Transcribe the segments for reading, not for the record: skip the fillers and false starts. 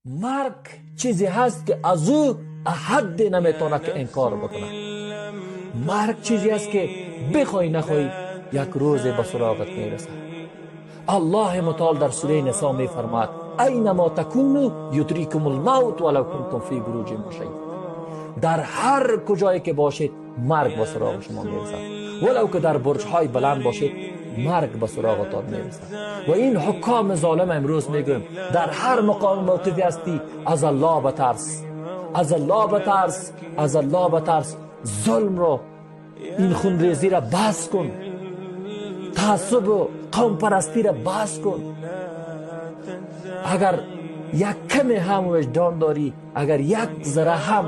Марг чизе ҳаст, ки аз ӯ аҳаде наметавонад, ки инкор бикунад. Марг чизе аст, ки бихоҳӣ нахоҳӣ, як рӯзе ба суроғат мерасад. Аллоҳи мутаол дар сураи Нисо мефармояд: أينما تكونوا يدرككم الموت ولو كنتم في بروج مشيدة. Дар ҳар куҷое ки бошед, марг ба суроғи шумо мерасад. Валав ки дар бурҷҳои баланд бошед, марг ба суроғатон мерасад. Ва ин ҳукоми золим, имрӯз мегӯем, дар ҳар мақоми мавқифе ҳастӣ, аз Аллоҳ батарс, аз Аллоҳ батарс, аз Аллоҳ батарс. Зулмро, ин хунрезиро бас кун, таассубу қавмпарастиро бас кун. Агар як каме ҳам виҷдон дорӣ, агар як зара ҳам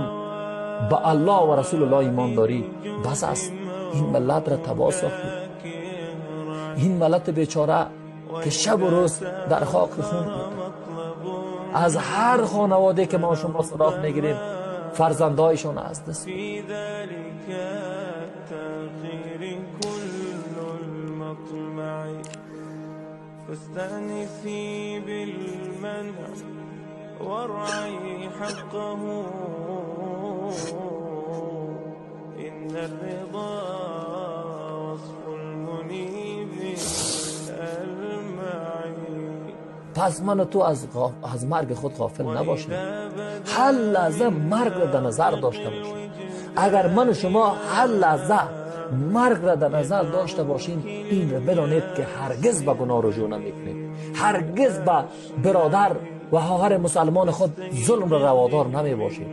ба Аллоҳ ва Расулуллоҳ имон дорӣ, бас аст. Ин миллатро табоҳ сохтӣ. Ин миллати бечора, ки шабу рӯз дар хоки хун буд. Аз ҳар хонаводе ки мо шумо суроғ мегирем, фарзандҳояшон аз даст. في ذلك التأخير كل المطمع، فاستأنسي بالمنع وارعي حقه، إن الرضا وصف المنيب الألمع. Пас ману ту аз марги худ ғофил набошем, ҳар лаҳза маргро дар назар дошта бошем. Агар ману шумо ҳар лаҳза маргро дар назар дошта бошем, инро бидонед, ки ҳаргиз ба гуноҳ руҷӯъ намекунед, ҳаргиз ба биродар ва хоҳари мусалмони худ зулмро раводор намебошед.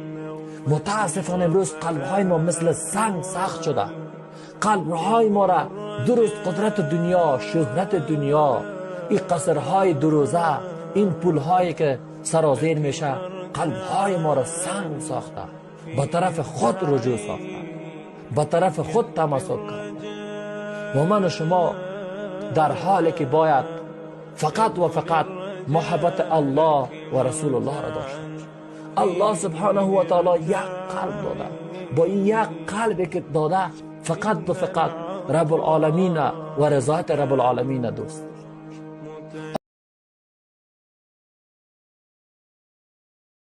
Мутаассифона, имрӯз қалбҳои мо мисли санг сахт шуда. Қалбҳои моро дуруст қудрати дунё, шӯҳрати дунё, ин қасрҳои дурӯза, ин пулҳое ки сарозер меша, қалбҳои моро санг сохта, ба тарафи худ руҷӯъ сохта, ба тарафи худ тамассук карда. Ва ману шумо дар ҳоле ки бояд фақат ва фақат муҳаббати Аллоҳ ва Расулуллоҳро дошта бошем. Аллоҳ субҳонаҳу ва таоло як қалб дода. Бо ин як қалбе ки дода, фақат ва фақат Рабулоламина ва ризояти Рабулоламина дӯст.